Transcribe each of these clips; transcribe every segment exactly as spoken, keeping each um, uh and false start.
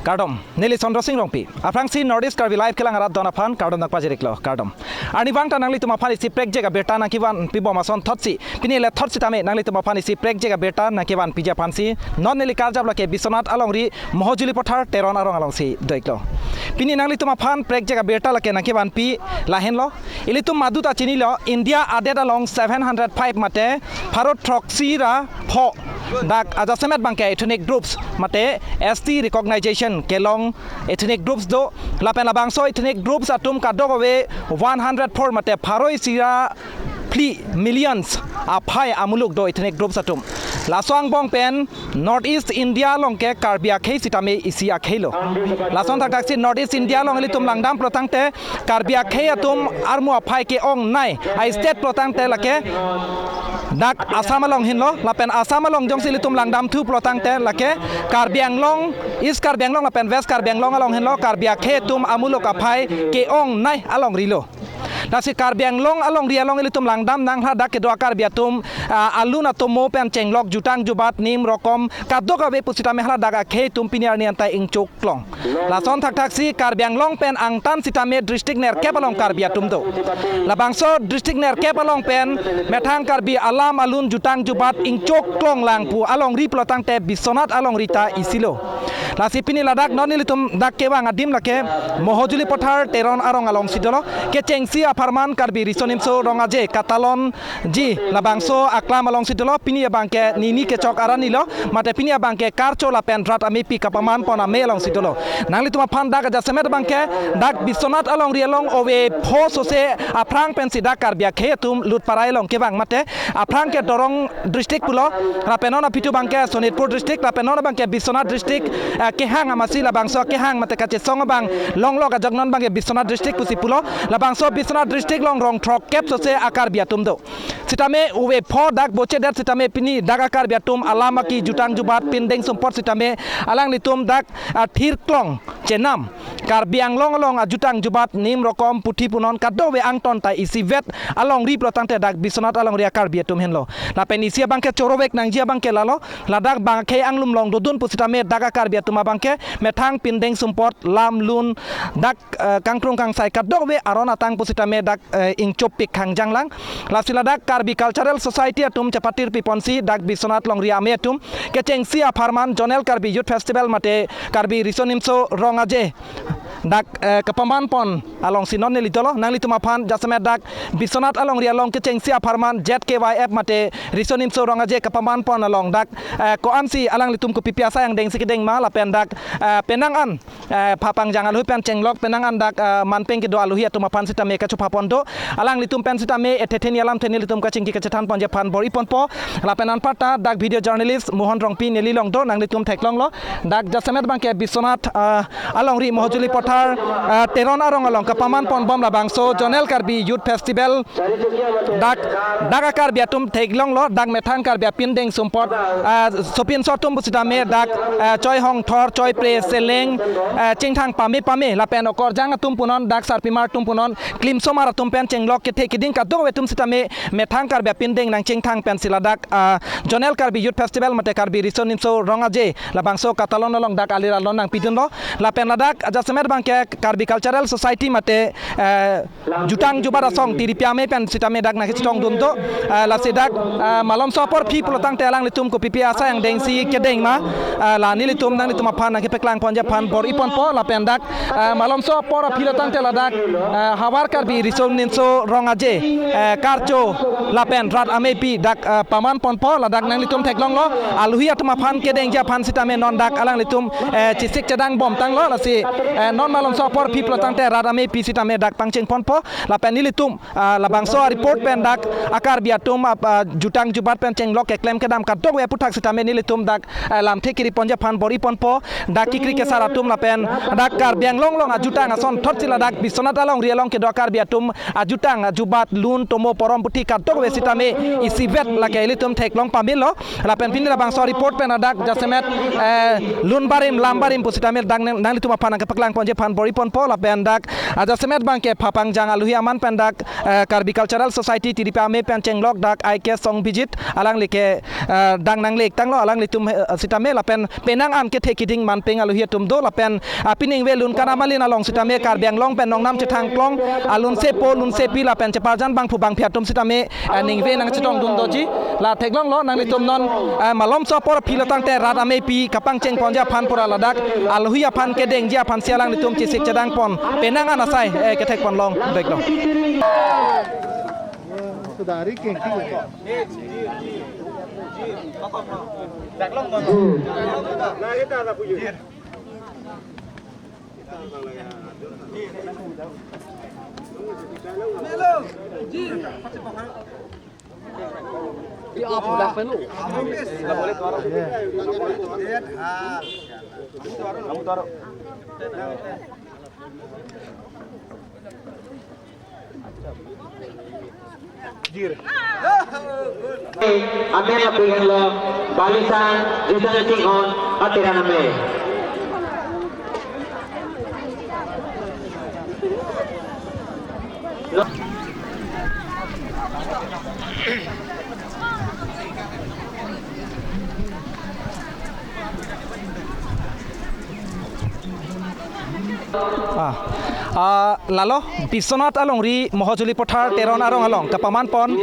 Kardom, neli Chandra Singh Rongpi. Aphrangsi North East Karbi Live kelang arat don aphan kardom nangpajir-iklo, kardom. Arnivang ta nanglitum aphan isi prekjak abirta nangkevanpi bom ason thotsi, pini le thot sitame nanglitum aphan isi prekjak abirta nangkevanpiji aphansi non neli karjap lake Biswanath alongri Mohojuli Pothar Teron arong alongsi do-iklo. Pini nanglitum aphan prekjak abirta lake nangkevanpi lahenlo. Ilitum madu ta chinilo, India adet along seven hundred five mate pharo throksi ra pho dak ajasemet abangke ethnic groups mate S T recognition kelong ethnic groups do. Lapen labangso ethnic groups atum kadokave one hundred four mate pharo isi ra phli millions aphai amuluk do ethnic groups atum. Laso angbong pen North East India along ke Karbi akhei sitame isi akheilo. Lason thakthaksi North East India along ilitum langdam pulotangte Karbi akhei atum armu aphai ke-ongnei a-state pulotangte lake dak Assam along henlo, lapen Assam along jongsi ilitum langdamthu pulotangte lake Karbi Anglong, East Karbi Anglong lapen West Karbi Anglong along henlo Karbi akhei atum amuluk aphai ke-ongnei alongri lo. Lasi Karbi Anglong alongri along ilitum langdam nang, hadak kedo a-Karbi atum, ah, alun atomo pen chenglok jutang jubat nim rokom kadokave pusitame haladak akhei atum pini arni anta ingchok klong. Lason thakthaksi Karbi Anglong pen angtan sitame district nerkep along Karbi atum do. Labangso district nerkep along pen methang Karbi alam alun jutang jubat ingchok klong lang pu alongri pulotangte Biswanath alongri ta isilo. Lasi pini ladak non nelitum dak kevang adim lake Mohojuli Pothar Teron arong alongsi dolo. Kechengsi apharman Karbi Riso Nimso Rong Aje katalon ji labangso aklam alongsi dolo, pini abangke nini kechok arni lo, mate pini abangke karcho lapen rat amepi kapaman pon amei alongsi dolo. Nanglitum aphan dak ajasemet abangke dak Biswanath alongri along ove pho sose aphrang pensi dak Karbi akhei atum lut parai along kevang mate aphrang ke Dorong district pulo, lapen non aphi tu abangke Sonitpur district, lapen non abangke Biswanath district, eh, kehang amatsi labangso kehang mate kachesong abang longlok ajok non abangke Biswanath district pusi pulo, labangso Biswanath district along rong throkkep sose a-Karbi atum do. Sitame ove pho dak bochedet sitame pini dak a-Karbi atum alam aki jutang jubat pindeng sumpot sitame alanglitum dak, ah, thirklong chenam Karbi Anglong along ajutang jubat nim rokom puthi punon kadokave angton ta isivet alongri pulotangte dak Biswanath alongri a-Karbi atum henlo. Lapen isi abangke chorovek nangji abangke lalo, ladak bang akhei anglum along dodun pusitame dak a-Karbi atum abangke methang pindeng sumpot lam lun dak, eh, kangkrung kangsai kadokave aron atang pusitame dak, eh, ingchopik khangjang lang. Lasi ladak Karbi Cultural Society atum chepatir piponsi dak Biswanath alongri amei atum kechengsi apharman Zonal Karbi Youth Festival mate Karbi Riso Nimso Rong Aje dak, eh, kapaman pon alongsi non neli dolo. Nanglitum aphan jasemet dak Biswanath alongri along kechengsi apharman Z K Y F mate Riso Nimso Rong Aje kapaman pon along dak, eh, ko-ansi alanglitum kopipi asai angdengsi kedeng ma lapen dak, eh, penang an, eh, phapangjang alohi pen chenglok penang an dak, eh, manpeng kedo alohi atum aphan sitame kachopha pon do. Alanglitum pen sitame ethe theni alamthe nelitum kachingki kachethan ponji aphan bor-i ponpo. Lapen anparta dak video journalist Mohon Rongpi neli along do, nanglitum theklonglo. Dak jasemet abangke Biswanath, ah, alongri Mohojuli Pothar, ah, Teron arong along kapaman pon bom labangso Zonal Karbi Youth Festival dak, dak a-Karbi atum theklonglo, dak methang Karbi apindeng sumpot, ah, sopinso atum pusitame dak, ah, choi hongthor, choi pre, seleng, ah, chingthang pame pame lapen okorjang atum punon, dak sarpimar atum punon, klimsomar atum pen chenglok kethe keding kadokave atum sitame methang Karbi apindeng nangchingthang pensi ladak, ah, Zonal Karbi Youth Festival mate Karbi Riso Nimso Rong Aje labangso katalon along dak alir alon nangpidunlo. Lapen ladak ajasemet abangke Karbi Cultural Society mate, eh, jutang jubat asong tiripi amei pen sitame dak nangkachetongdun do. Eh, lasi dak, eh, malomso apor aphi pulotangte alanglitum kopipi asai angdengsi kedeng ma, eh, la nelitum nanglitum aphan nangkepeklang ponji aphan bor-i ponpo. Lapen dak, eh, malomso apor aphi pulotangte ladak, eh, havar Karbi Riso Nimso Rong Aje, eh, karcho lapen rat amepi dak, eh, paman ponpo. Ladak nanglitum theklonglo, alohi atum aphan kedengji aphan sitame non dak alanglitum, eh, chesik chedang bomtanglo. Lasi, eh, non malomso apor aphi pulotangte rat amepi sitame dak pangcheng ponpo. Lapen nelitum, ah, labangso a-report pen dak a-Karbi atum ap-, ah, jutang jubat pen chenglok keklem kedam kadokave aphuthak sitame nelitum dak, eh, lamthe kiri ponji aphan bor-i ponpo. Dak kekri kesar atum lapen Dak Karbi Anglong along ajutang asonthot si ladak Biswanath alongri along kedo Karbi atum ajutang ajubat lun tomo porom puthi kadokave sitame isivet lake ilitum theklong pamelo. Lapen pini labangso report pen ladak jasemet, eh, lun barim lam barim pusitame dak nang, nanglitum aphan nangkepaklang ponji aphan bor-i ponpo. Lapen dak, ah, jasemet abangke phapangjang alohi aman pen dak, eh, Karbi Cultural Society Tiripi amei pen chenglok dak I K Songbijit alangli ke, eh, dak nanglek tanglo alanglitum, eh, sitame lapen penang an kethe kiding manpeng alohi atum do lapen, ah, pini ingve lun kanam alin along sitame Karbi Anglong pen nongnam chethangklong alun sepo lun sepi lapen cheparjan bangphu bangphi atum sitame, ah, ningve nangchetongdun doji. La theklonglo nanglitum non, ah, malomso apor aphi lo tangte rat ameipi kapangcheng ponji aphan pura ladak alohi aphan kedengji aphan si alanglitum chesik chedang pon penang an asai, eh, kethek ponlong veklo. Amen lapu henlo, Balisang Jutang Chinghon, ateran amen. Ah, ah, lalo, Biswanath alongri Mohojoli Pothar Teron arong along kapaman pon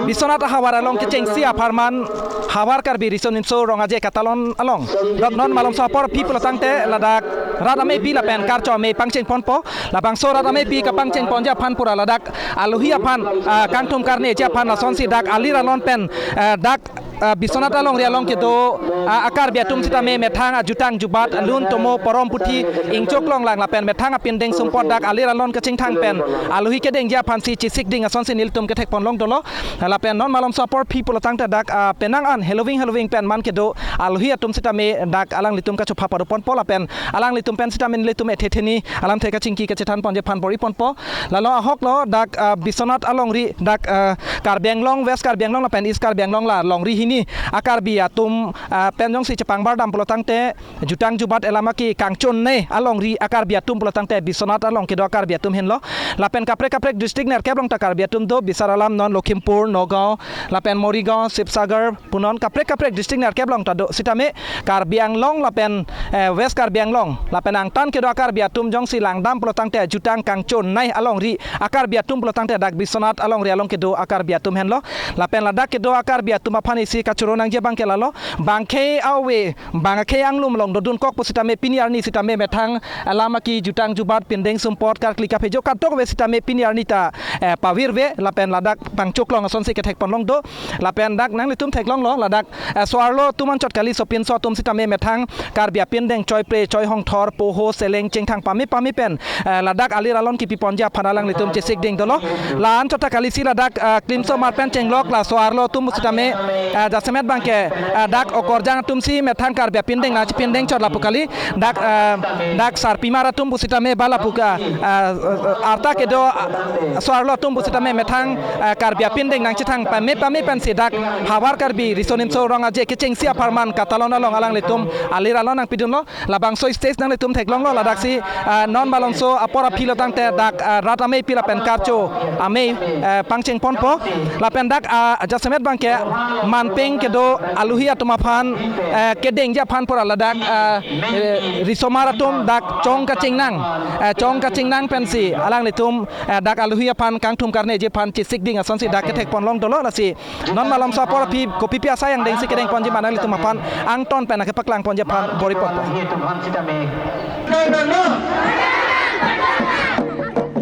Biswanath ahavar along kechengsi apharman Havar Karbi Riso Nimso Rong Aje Katalon along dot non malomso apor aphi pulo tangte ladak rat ameipi lapen karcho amei pangcheng ponpo. Labangso rat ameipi kapangcheng ponji aphan pura ladak alohi aphan, ah, kangthum karneji aphan lasonsi dak alir alon pen, ah, dak, ah, Biswanath alongri along kedo, ah, a-Karbi atum sitame methang ajutang jubat lun tomo porom puthi ingchoklong lang lapen methang apindeng sumpot dak alir alon kachingthang pen alohi kedengji aphansi chesik ding asonsi nelitum kethek ponlong dolo. Lapen non malomso apor aphi pulo tangte dak, ah, penang an heloving heloving pen man kedo alohi atum sitame dak alanglitum kachopha pado ponpo lapen alanglitum pen sitame nelitum ethe theni alamthe kachingki kachethan ponji aphan bor-i ponpo. Lalo ahok lo dak, ah, Biswanath alongri dak, ah, Karbi Anglong, West Karbi Anglong lapen East Karbi Anglong la longri hini a-Karbi atum, ah, pen jongsi chepangbar dam pulo tangte jutang jubat elam aki kangchon ne alongri a-Karbi atum pulo tangte Biswanath along kedo a-Karbi atum henlo. Lapen kaprek kaprek district nerkep along ta Karbi atum do, bisar alam non Lakhimpur, Nagaon, lapen Morigaon, Sibsagar, punon kaprek kaprek district nerkep along ta do. Sitame Karbi Anglong lapen, eh, West Karbi Anglong lapen angtan kedo a-Karbi atum jongsi langdam pulo tangte jutang kangchon ne alongri a-Karbi atum pulo tangte dak Biswanath alongri along kedo a-Karbi atum henlo. Lapen ladak kedo a-Karbi atum aphan isi kachoro nangji abangke lalo, bangke ave, bangke anglum along dodunkok pusitame pini arni sitame methang alam aki jutang jubat pindeng sumpot karkli kaphejo kadokave sitame pini arni ta, eh, pavirve lapen ladak pangchoklong asonsi kethek ponlong do. Lapen dak nanglitum theklonglo ladak, eh, so-arlo atum anchot kali sopinso atum sitame methang Karbi apindeng choi pre, choi hongthor, poho, seleng, chingthang pame pame pen, eh, ladak alir alon kipi ponji aphan alanglitum chesik ding dolo. La anchot ta kalisi ladak, eh, klimso mar pen chenglok la so-arlo atum sitame, eh, jasemet abangke, eh, dak okorjang atum si methang Karbi apindeng nangchepindeng chot lapu kali. Dak, eh, dak sarpimar atum pusitame ba lapu ka, eh, eh, arta kedo, eh, so-arlo atum pusitame methang, eh, Karbi apindeng nangchethang pame pame pensi dak Havar Karbi Riso Nimso Rong Aje kechengsi apharman Katalon along alanglitum alir alon nangpidunlo. Labangso stage nanglitum theklonglo ladaksi, eh, non malomso apor aphi lo tangte dak, eh, rat ameipi lapen karcho amei, eh, pangcheng ponpo. Lapen dak, ah, jasemet abangke manpeng kedo alohi atum aphan, eh, kedengji aphan pura ladak, eh, eh, risomar atum dak chong kachingnang, eh, chong kachingnang pensi alanglitum, eh, dak alohi aphan kangthum karneji aphan chesik ding asonsi dak kethek ponlong dolo. Lasi non malomso apor aphi kopipi asai angdengsi kedeng ponji ma nanglitum aphan angton pen nangkepaklang ponji aphan bor-i ponpo.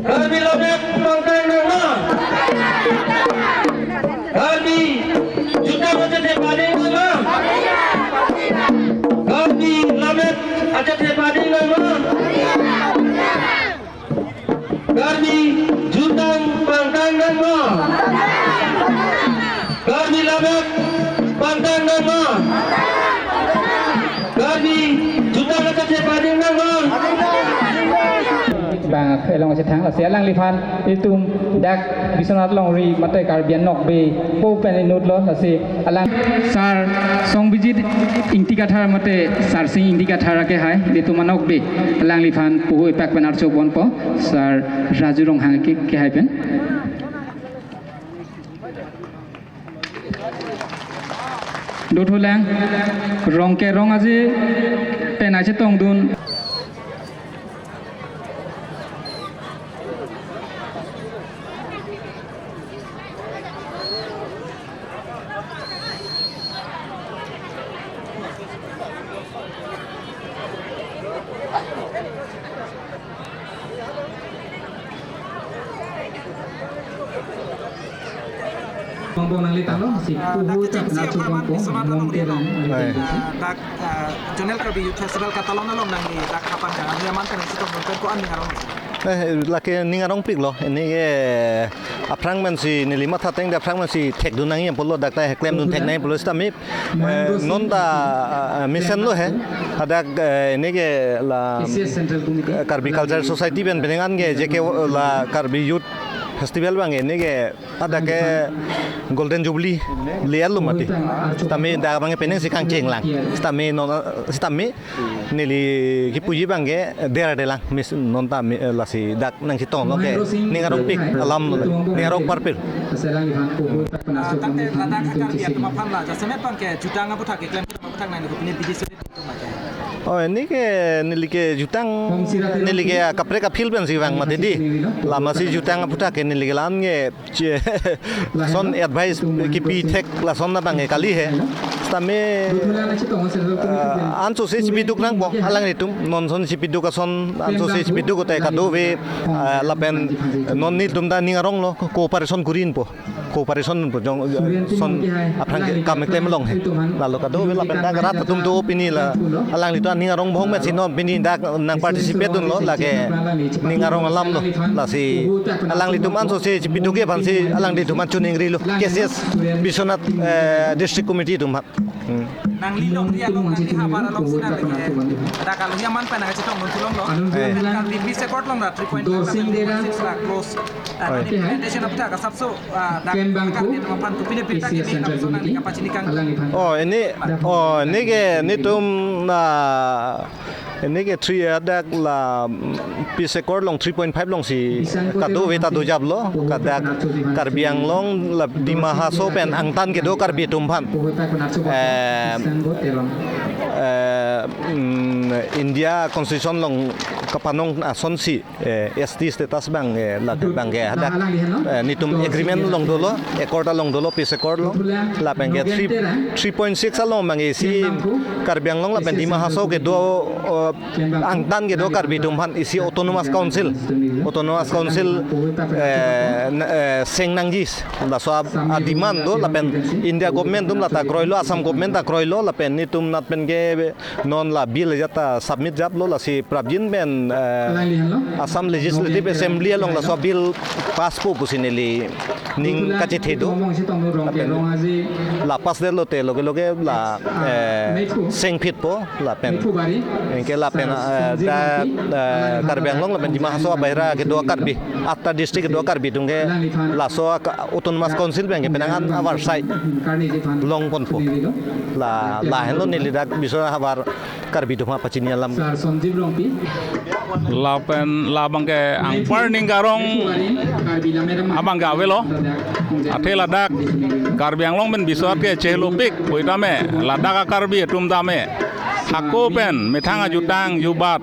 Karbi Lammet Pangtang nangma. Karbi Jutang Kachethe Pading nangma. Karbi Lammet Kachethe Pading nangma. Karbi Jutang Pangtang nangma. Karbi Lammet Pangtang nangma. Karbi Jutang Kachethe Pading nangma. Along si thang, lasi alangliphan itum dak Biswanath Longri mate Karbi Anokbe po pen inutlo, lasi alang Sar Songbijit Ingti Kathar mate Sarsing Ingti Kathar akehai, itum Anokbe, alangliphan puhu ipak pen archo ponpo, Sar Raju Ronghang ke, kehai pen. Dothulang, Rongke Rong Aje pen achetongdun. Bang bang nangli tanglo, si Ah, puhu dak tak kecil na sih, cukup Herman, pun, Biswanath mungkin Longri. Orang. Hai. Ah, dak, ah, Zonal Karbi Youth Festival katalon along nangli dak kapan ka, ya mantan itu pun ko-an ning arong. Eh, lake ning arongpiklo, ini ke aphrang pensi neli matha ateng dak aphrang pensi thekdun nangji pulo, dak ta klemdun thek nangji pulo sitame, eh, non ta, ah, mesenlo he. Hadak, eh, ini ke la, eh, Karbi Culture Society pen penang an ke J K la Karbi Youth Festival abang ke ini ke hadak ke Golden Jubilee le-etlo mati. Sitame dak abang ke penang si kangcheng lang. Sitame non, sitame neli kipuji abang ke der adelang, mis non ta mi, eh, lasi dak nangchetonglo ke ning arongpik alam, ning arongparpik. Ah, tangte ladak Karbi atum aphan la jasemet abang ke jutang aputhak keklem aputhak nangli kopine bidi suri atum aja. Oh, ini ke neli ke jutang, neli ke kaprek a-feel pensi vang mati di. Lasi jutang aputhak ke neli ke lan ke che-, lason advice kipi thek lason abang ke kali he. Sitame, eh, anso si chipiduk nangpo alanglitum, non son chipiduk ason anso si chipiduk te kadokave, eh, lapen non nelitum ta ning aronglo, cooperation kurinpo. Cooperation po jong son aphrang ke kam keklem along he. Lalo kadokave lapen dak rat atum do pini la alanglitum ning arong bhong met si non pini dak nang participate dunlo, lake ning arong alamlo, lasi alanglitum anso si chipiduk ke aphansi alanglitum an chuningrilo, K C S Biswanath, eh, District Committee atum aphan. Hmm. Nangli Longri along, nangli havar along si nangli ke, ada kalau yang man pen nangchetongdun thulonglo. Eh. Karbi Peace Accord along ra three point five, three point six ra close. Ah, oi. Implementation aputhak asapso, ah, dak Karbi atum aphan kopine peta kini lapuson nangli kapachini kang. Oh, ini, oh, ini ke nelitum na, ini ke three, hadak la, mm, Peace Accord along three point five alongsi kadokave ta dojaplo, hadak Karbi Anglong la Dima Hasao pen angtan kedo Karbi atum aphan, eh, eh, mm, India Constitution along kapanong asonsi, eh, S T status abang, eh, la abang ke hadak, eh, nelitum agreement along dolo, accord along dolo, Peace Accord along, lapen ke three, three point six along abang ke isi Karbi Anglong lapen Dima Hasao kedo, eh, angtan kedo Karbi atum aphan isi Autonomous Council, Autonomous Council, eh, n-, eh, seng nangji, laso a, a-demand do, lapen India government atum la ta kroilo, Assam government ta kroilo, lapen nelitum nat pen ke non la bill ajat ta submit japlo, lasi prapjin pen, eh, Assam Legislative Assembly along laso bill passpo pusi neli ning kachethe do. Lapen la passdetlo te loge loge la, eh, sengphitpo lapen, anke lapen, eh, dak, eh, Karbi Anglong lapen Dima Hasao abahira kedo Karbi, atta district kedo Karbi atum ke laso ak-, Autonomous Council abang ke penang an avarsai longponpo. La, lahenlo neli dak Biswanath havar Karbi atum aphan pachini alam. Sar Sanjeev Rongpi. Lapen labang ke anpar ning karong abang ke avelo. Athe ladak Karbi Anglong pen Biswanath ke chehlopik puitame, ladak a-Karbi atum tame hako pen methang ajutang jubat,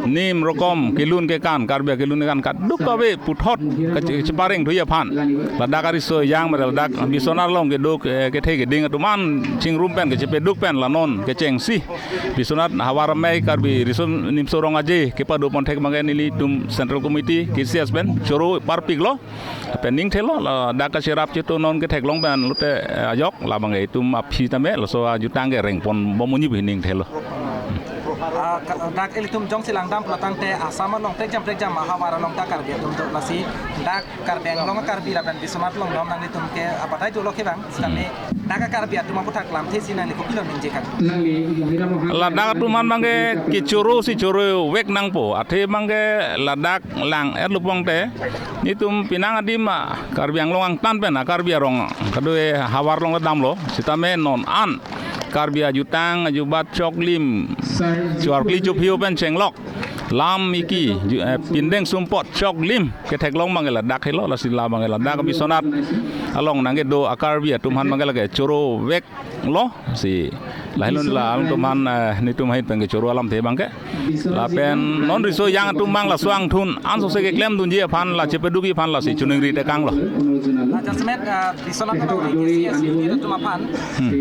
nim rokom, kelun kekan, Karbi akelun kekan kadokave puthot kache-, chepareng thuji aphan, ladak ariso ejang mare ladak Biswanath along kedo, eh, kethe keding atum an chingrum pen kachepaduk pen la non kechengsi Biswanath havar amei Karbi Riso Nimso Rong Aje kepadopon thek abang ke nelitum Central Committee K C S pen choro parpiklo. Pen ning thelo, ladak kacherap chetu non ketheklong pen lote, eh, ajok, labang ke itum aphi tame laso ajutang ke rengponbom monit ning thelo. Dak ilitum jongsi langdam pulo tangte Assam along prekjam prekjam ahavar along ta Karbi atum do, lasi dak Karbi Anglong Karbi lapen Biswanath along non nanglitum ke abatai dolo ke bang, sitame dak Karbi atum aputhak lamthe si nangli kopilo ningje kang? Ladak atum an bangke kechoro si choro vek nangpo, athe bangke ladak lang-et lo pulote, nitum penang adim a Karbi Anglong angtan pen a Karbi arong kado-e havar along damlo, sitame non an Karbi ajutang ajubat choklim chuarkli chophi pen chenglok lam iki ju-, eh, pindeng sumpot choklim ketheklong bangke ladak helo, lasi la bangke ladak Biswanath along nangkedo a Karbi atum aphan bangke lake choro veklo, si lahelo la alangtum aphan, eh, nitum ahin pen kechoro alamthe bangke. Lapen non riso yang atum bang laso angthun ansose keklemdunji aphan la chepadukji aphan lasi choningri tekanglo. La jasemet, ah, Biswanath along A K C S unit atum aphan,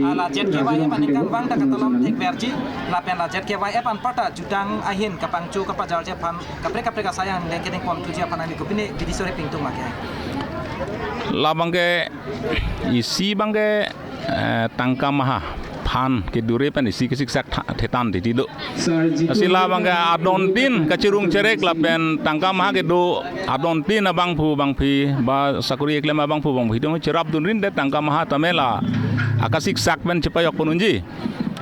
ah, la Z K Y F aningkanvang ta katalon thekverji, lapen la Z K Y F anparta jutang ahin kapangcho kapajarji aphan kaprek kaprek asai angdeng kedeng ponthuji aphan nangli kopine bidi sore pingtung ma ke? La bangke isi bangke, eh, tangka maha aphan kedure pen isi kesiksak tha-, thetan titi do. Lasi la bangke adontin kachirung cherek lapen tangka maha kedo adontin abangphu bangphi ba sakori keklem abangphu bangphi atum cherapdunrin det tangka maha tame la akasiksak pen chepajokpon unji.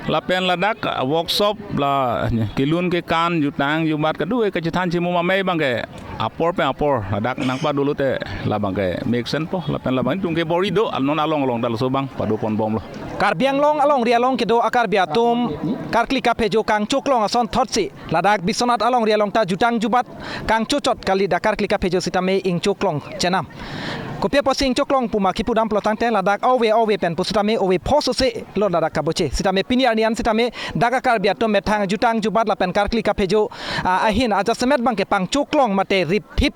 Lapen ladak workshop la kelun kekan jutang jubat kado-e kachethan chimum amei bangke apor pen apor ladak nangpadolote la bangke mesen po, lapen la bang itum ke bor-i do, non along along ta laso bang padoponbomlo. Karbi Anglong alongri along kedo a Karbi atum karkli kaphejo kangchoklong asonthotsi ladak Biswanath alongri along ta jutang jubat kangchochot kali, dak karkli kaphejo sitame ingchoklong chenam. Kopi apotsi ingchoklong puma kipudam pulo tangte ladak ove ove pen pusitame ove pho sose lo ladak kaboche. Sitame pini arni an sitame dak a Karbi atum methang jutang jubat lapen karkli kaphejo, ah, ahin ajasemet bangke pangchoklong mate ripthip,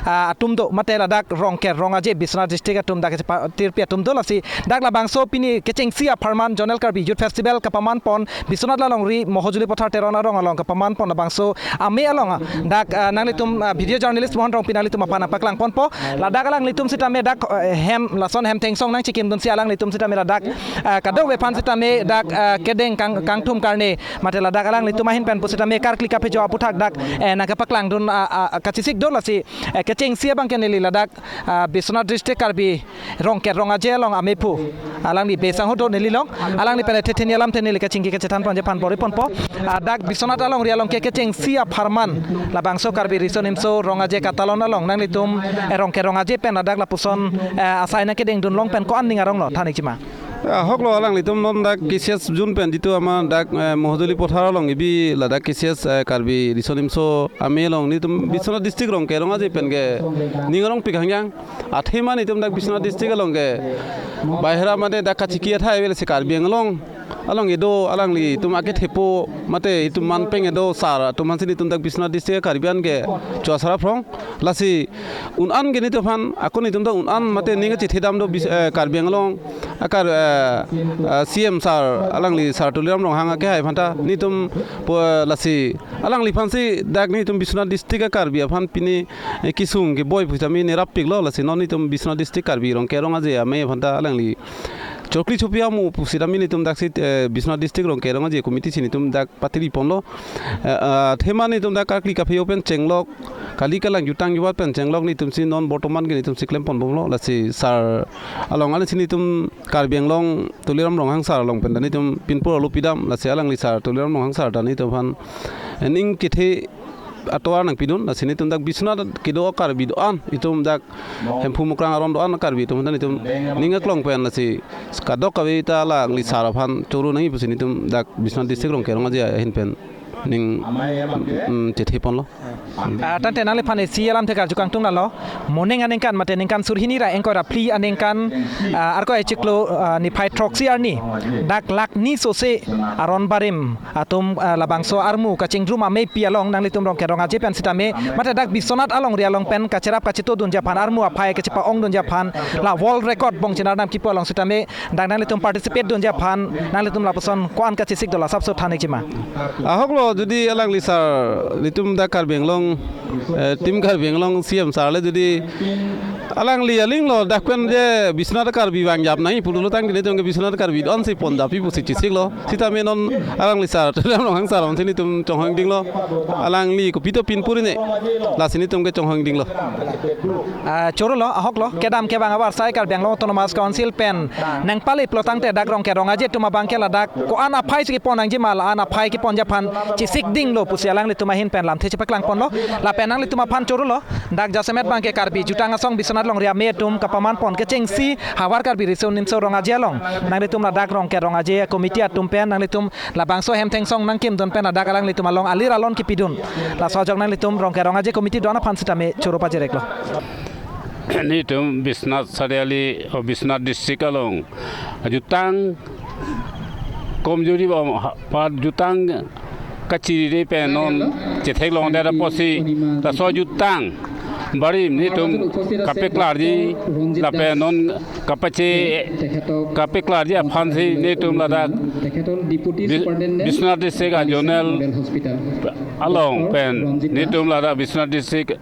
ah, atum do, mate ladak Rongker Rongaje Biswanath district atum dak chepa-, tirpi atum do, lasi dak labangso pini kechengsi apharman Zonal Karbi Youth Festival kapamanpon Biswanath alongri Mohojuli Pothar Teron arong along kapamanpon labangso amei along, ah, dak, ah, nanglitum, ah, video journalist Mohan Rongpi nanglitum aphan paklangponpo. Ladak alanglitum sitame dak, ah, hem lason hem thengsong nangchekimdunsi alanglitum sitame ladak, ah, kadokave aphan sitame dak, ah, kedeng kang-, kangthum karne mate ladak alanglitum ahin pen pusitame karkli kaphejo aputhak dak, eh, nangkepaklangdun, ah, ah, kachesik do, lasi, eh, kechengsi abangke neli ladak, ah, Biswanath district Karbi Rongker Rongaje along ameiphu alangli besang hodo neli long, alangli pen thethe ni alamthe neli kachingki kachethanponji aphan bor-iponpo. Ah, dak Biswanath alongri along ke kechengsi apharman labangso Karbi Riso Nimso Rongaje katalon along nanglitum, eh, Rongker Rongaje pen ladak lapuson, eh, asai nangkedengdun long pen ko-an ning aronglo than-ikji ma? Ahoklo, alanglitum non dak K C S zone pen jitu ama dak, eh, Mohojuli Pothar along ibi ladak K C S, eh, Karbi Riso Nimso Amei along nitum Biswanath district Rongker Rongaje pen ke ning arongpik hangyang. Athema nitum dak Biswanath district along ke bahira mate dak kachiki athai ave, lasi Karbi Anglong along kedo alanglitum akethepo mate itum manpeng kedo sar atum aphansi nitum dak Biswanath district Karbi an ke chosara phrong. Lasi un-an ke nitum aphan, ako nitum ta un-an mate ning kachethedam do bis-, eh, Karbi Anglong akar, eh, eh, C M sir, alangli sir Tuliram Ronghang akehai aphanta nitum po, lasi alangliphansi dak nitum Biswanath district a Karbi aphan pini, eh, kesung keboi pusitame nerap piklo, lasi non nitum Biswanath district Karbi Rongker Rongaje Amei aphanta alangli chokli chopi amo pusitame nitum daksi, eh, Biswanath district Rongker Rongaje committee si nitum dak patiri ponlo. Eh, eh, athema nitum dak karkli kaphejo pen chenglok, kali kalang jutang jubat pen chenglok nitumsi non bortoman ke nitumsi klemponbomlo, lasi sir along alangsi nitum Karbi Anglong Tuliram Ronghang sir along pen ta nitum pinpur alo pidam, lasi alangli sir Tuliram Ronghang sir ta nitum aphan ning kethe atovar nangpidun, lasi nitum dak Biswanath kedo Karbi do-an, itum dak Hemphu Mukrang aron do-an Karbi atum ta nitum ning aklong pen lasi kadokave ta alangli sir aphan choro nangji pusi nitum dak Biswanath district Rongker Rongaje ahin pen ning, mm, chetheponlo. Ah, tangte nangliphan isi alamthe karju kangtung nalo. Moning aningkan mate ningkan surhini ra ingkoi ra phli aningkan, ah, Arkoi achiklo, ah, niphai throksi arni dak lak ni sose aron barim atum, ah, labangso armu kachingrum ameipi along nanglitum Rongker Rongaje pen sitame mate dak Biswanath alongri along pen kacherap kachetodunji aphan, armu aphai kachepa-ongdunji aphan la world record bongchinarnam kipu along sitame dak nanglitum participate dunji aphan nanglitum lapuson ko-an kachesik do, la asapso than-ikji ma? Ahoklo, jodi alangli sir, nitum dak Karbi Anglong, eh, team Karbi Anglong C M sir le jodi Alangli aling lo, dak pen je Biswanath Karbi vangjap nangji pulo tangte nelitum ke Biswanath Karbi don si pon dapi pusi chesiklo. Sitame non alangli sar, Tuliram Ronghang sar, ansi nelitum chonghong dinglo. Alangli kopito pin puri ne. Lasi nelitum ke chonghong dinglo. Ah, choro lo, ahok lo, kedam kevang avarsai Karbi Anglong Autonomous Council pen nangpali pulo tangte dak Rongkhet Rongaje atum abang ke ladak ko-an aphai si kepon nangji ma, la-an aphai keponji aphan chesik dinglo pusi alanglitum ahin pen lamthe chepaklang ponlo. Lapen nanglitum aphan choro lo, dak jasemet abang ke Karbi Jutang Asong Biswanath Longri Amei atum kapaman pon kechengsi havar Karbi Riso Nimso Rongaje along nanglitum ladak Rongkhet Rongaje committee atum pen nanglitum labangso hemthengsong nangkimdun pen ladak alanglitum along alir alon kepidun. Laso ajok nanglitum Rongkhet Rongaje committee don aphan sitame choro pajirek lo. Nelitum Biswanath Chariali, o Biswanath District along ajutang komjuri bom ha-, pa jutang kachiri pen non chetheklong det apotsi laso ajutang barim nelitum kapeklarji lapen non kapache kapeklarji aphansi nelitum ladak Bis-, Biswanath District a-zonal along pen nelitum ladak Biswanath District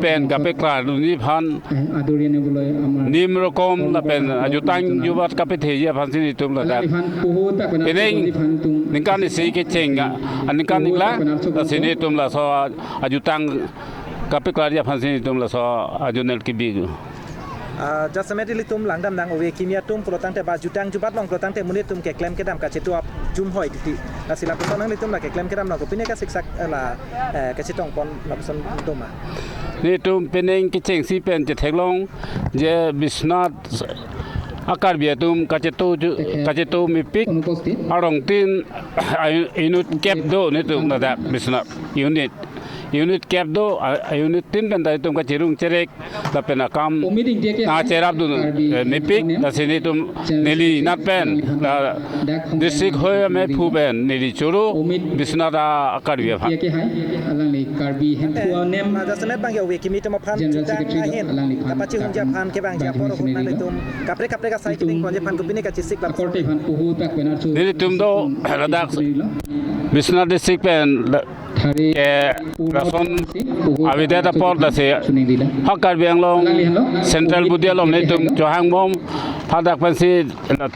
pen kapeklar dunji aphan nim rokom lapen ajutang jubat kapetheji aphansi nelitum ladak penang ningkan isi kecheng aningkan ingla, lasi nelitum laso ajutang kapeklarji aphansi nelitum laso a-zonal kebi. Ah, jasemet ilitum langdamnang ove kimi atum pulo tangte ba jutang jubat long pulo tangte monit atum keklem kedam kachetu ap jumhoi titi. Lasi lapuson nanglitum la keklem kedam long kopine kasiksak, eh, la, eh, kachetong pon lapuson doma. Nelitum penang kechengsi pen chetheklong je Biswanath a-Karbi atum kachetu ju-, kachetu mepik arong tin a-unit kep do nelitum ladak Biswanath unit. Unit kep do, a-, a-unit tin pen ta itum kacherung cherek lapen akam nangcherap dun, eh, mepik, lasi nelitum neli nat pen la district hoi amei phu pen neli choro Biswanath a-Karbi aphan. Jasemet abang ke ove kimi atum aphan jutang ahin kapachehunji aphan kevangji apor ahut nanglitum kaprek kaprek asai keding ponji aphan kopine kachesik lapuson. Nelitum do ladak Biswanath District pen la-, ke lason avedet apot lasi ha Karbi Anglong Central Body along nelitum chohang bom, hadak pensi la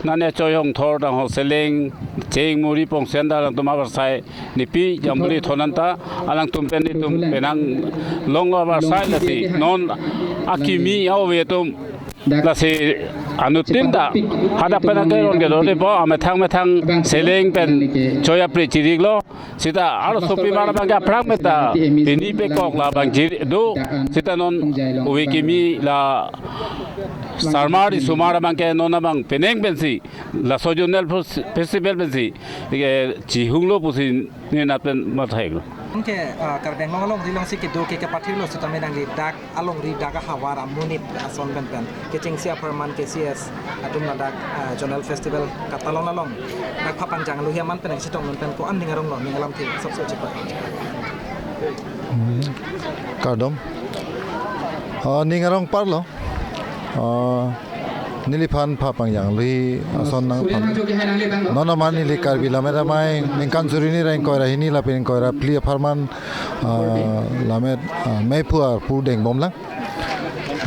nane choyong thor tang ho seleng cheng muri pongsen ta alangtum avarsai nipi jambuli thon anta alangtum pen nelitum penang long avarsai lasi non akimi ove atum lasi anuttin ta hadak pen akeron kedo depo amethang methang seleng pen choi apre chiriklo. Sita arlosopi mar abang ke aphrang meta pini pekok labang jiri do. Sita non ove kimi la sarmar isomar abang ke non abang penang pensi laso zonal fes-, festival pensi, eh, chihunglo pusi ne nat pen mathailo. Anke, ah, Karbi Anglong alongri alongsi kedo ke kepathirlo sitame nangli dak alongri dak ahavar amonit ason pen pen kechengsi apharman K C S atum ladak, ah, zonal festival katalon along dak pha pangjang alohi aman pen nangchetongdun pen ko-an ning aronglo, ning alamthe asapso chepa. Hmm. Kardom. Ah, ning arong parlo. Ah, neliphan pha pangjang alohi ason nangphan. Non amat neli Karbi Lammet Amei ningkan suri hini ra ingkoi ra hini lapen ingkoi ra phli apharman, ah, lammet, ah, meiphu arpu dengbomlang.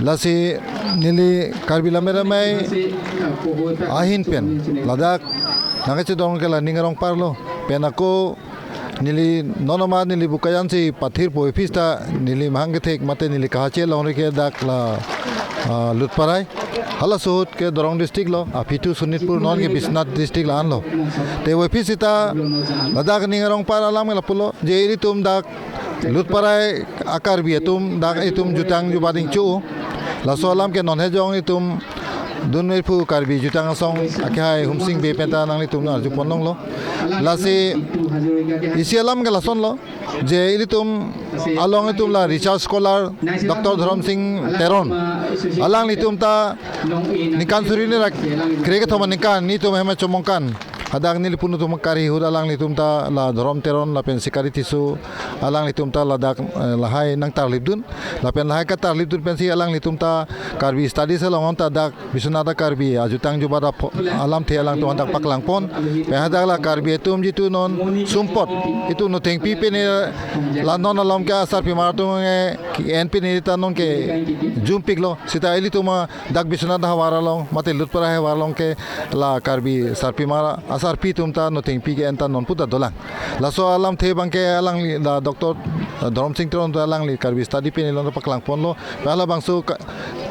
Lasi neli Karbi Lammet Amei ahin pen ladak nangkachedong ke la ning arong parlo. Pen ako neli non amat neli bukayan si pathirpo office ta neli mahang kethek mate neli kahache longri ke dak la, ah, Lutparai. Halaso ahut ke Dorong district lo, aphi thu Sonitpur, non ke Biswanath district la-an lo. Te office sita ladak ning arong par alam ke lapulo je ilitum dak Lutparai a-Karbi atum dak itum jutang jubat ingchu. Laso alam ke non hejong itum dunmeiphu Karbi Jutang Asong akehai Humsing Bey pen ta nanglitum arju ponlonglo. Lasi isi alam ke lasonlo je ilitum along itum la research scholar Doctor Dhorom Sing Teron alanglitum ta ningkan suri hini ra kre kethom aningkan nelitum hem chomongkan Hadak neli punu tum kari ahut alanglitum ta la Dhorom Teron lapen Sikari Tisso alanglitum ta ladak, eh, lahai nangtarlipdun. Lapen lahai katarlipdun pensi alanglitum ta Karbi Studies along ta dak Biswanath Karbi ajutang jubat apho-, alamthe alangtum hadak paklangpon. Pen hadak la Karbi atum jitu non sumpot, itum Nothengpi pen la non alom ke asarpimar atum ke-en pen ta non ke jumpiklo. Seta ilitum dak Biswanath havar along, mate Lutprai havar along ke la Karbi sarpimar asarpi atum ta Nothengpi ke-en ta non puta dolang. Laso alamthe abang ke alangli la Doctor Dhorom Sing Teron ta alangli Karbi Study pen along paklangponlo. Hala bangso Ka-,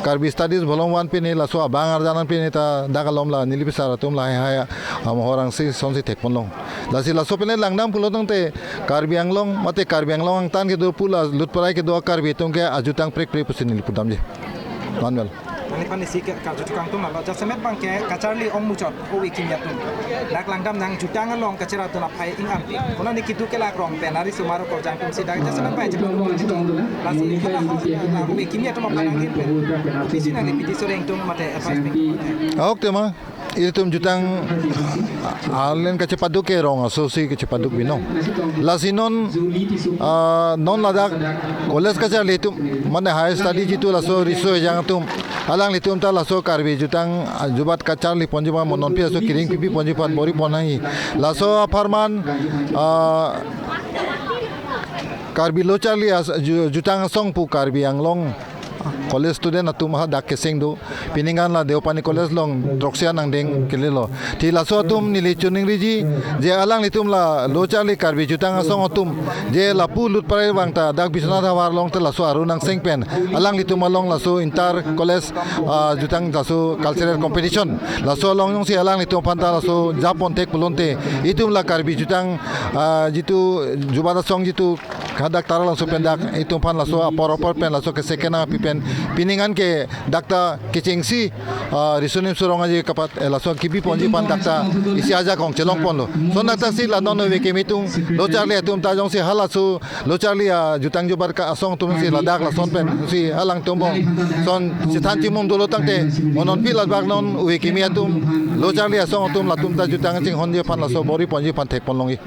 Karbi Studies volume one pen laso abang arjan pen ta dak alom la neli bisar atum lahai hai amohor angsi sonsi thekponlong. Lasi laso pen langdam pulo tangte Karbi Anglong mate Karbi Anglong angtan kedo pu la Lutprai kedo Karbi atum ke ajutang prekprek pusi neli pudamji. Manuel. Nangli aphan isi ke karju tukang atum lo, jasemet abang ke kacharli ong muchot ove kimi atum. Dak langdam nang jutang along kachera atum aphai ing-arpik. Konat ne kitu kelak rong pen ari sumaro korjang atumsi dak jasemet abang chepang atum. Lasi hala ahut la ove kimi atum aphan nanghin pen isi nangli piti soreng atum mate advice pen. Ahok tema, ilitum jutang, ah, alen kachepaduk ke rong asosi kachepaduk binong. Lasi non, ah, non ladak college kacharli atum, mane higher study jitu laso riso ejang atum, alanglitum ta laso Karbi jutang, ah, jubat kacharliponji ma mo nonpi laso kiring pipiponji aphan boripon nangji. Laso apharman, ah, Karbi Lo Charli As-, Ju-, Jutang Asong pu Karbi Anglong college student atum hadak keseng do. Pining an la Deopani College along throksi an angdeng kelelo. Ti laso atum neli choningriji, je alanglitum la Lo Charli Karbi Jutang Asong atum, je lapu Lutprai abang ta dak Biswanath havar along ta laso arun angseng pen alanglitum along laso inter college, ah, jutang laso cultural competition laso along jongsi alanglitum aphan ta laso japon thek pulote itum la Karbi Jutang, ah, jitu jubat asong jitu hadak Taralangso pen dak itum aphan laso apor apor pen laso ke second nangpi pen pining an ke dak ta kechengsi, ah, riso nimso rong aji kapat, eh, laso kebiponji aphan dak ta isi ajakong chelongponlo. Lason dak ta si la non ove kimi atum Lo Charli atum ta jongsi halaso Lo Charli ajutang jubat ka asong atum si ladak lason pensi alangtum bong son chethan chimung dolo tangte mo nonpi labak non ove kimi atum Lo Charli Asong atum latum ta jutang chinghonji aphan laso boriponji aphan thekponlongji.